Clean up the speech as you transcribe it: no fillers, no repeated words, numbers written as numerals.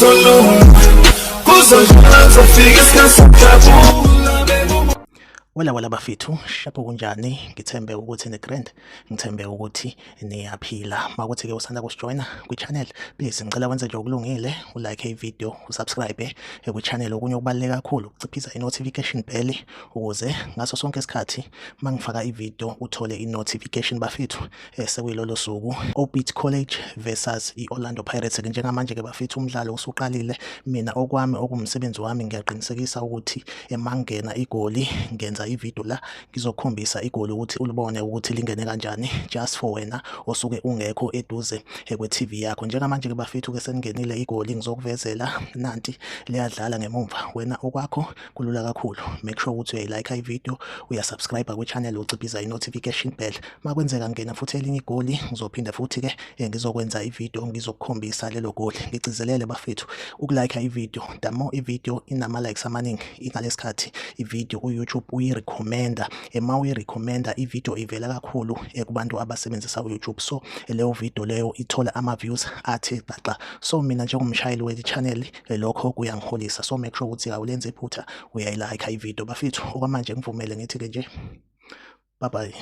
Kuzolunga, kuzodlula, kuzofika isikhathi sokujabula. Wela wela bafethu, shapho kunjani? Ngithembe ukuthi ni grand, ngithembe ukuthi niyaphila. Makuthi ke usanda kusijoyina kwi-channel, please ngicela wenze nje okulungile, ulike i-video, usubscribe kwi-channel. Okunye okubaluleke kakhulu ukuciphisa i-notification bell ukuze ngaso sonke isikhathi mangifaka i-video uthole i-notification bafethu. Sekuyilolo suku, Orbit College versus i-Orlando Pirates. Ke njengamanje ke bafethu umdlalo usuqalile. Mina okwami okumsebenzi wami ngiyaqinisekisa ukuthi emangena igoli ngenza ivideo la ngizokukhombisa igoli ukuthi ulibone ukuthi lingene kanjani, just for wena osuke ungekho eduze kwe-TV yakho. Njengamanje ke bafethu ke selingenile igoli, ngizokuvezela nanti liyadlala ngemumva. Wena okwakho kulula kakhulu, make sure ukuthi uyayilike ivideo, uyasubscribe kwi-channel, uciphiza i-notification bell. Makwenzeka ngena futhi elinye igoli ngizophinda futhi ke ngizokwenza ivideo ngizokukhombisa lelo goli. Ngigcizelele bafethu ukulike ivideo, the more ivideo inama likes amaningi ingalesikhathi ivideo uYouTube uyirecommenda, ema uyirecommenda ivideo ivela kakhulu kubantu abasebenzisa uYouTube, so leyo video leyo ithola ama views athe xaxa. So mina njengomshayeli we channel lokho kuyangiholisa, so make sure ukuthi awulenze iphutha, uyayilike ivideo bafethu. Okwamanje ngivumele ngithi ke nje bye bye.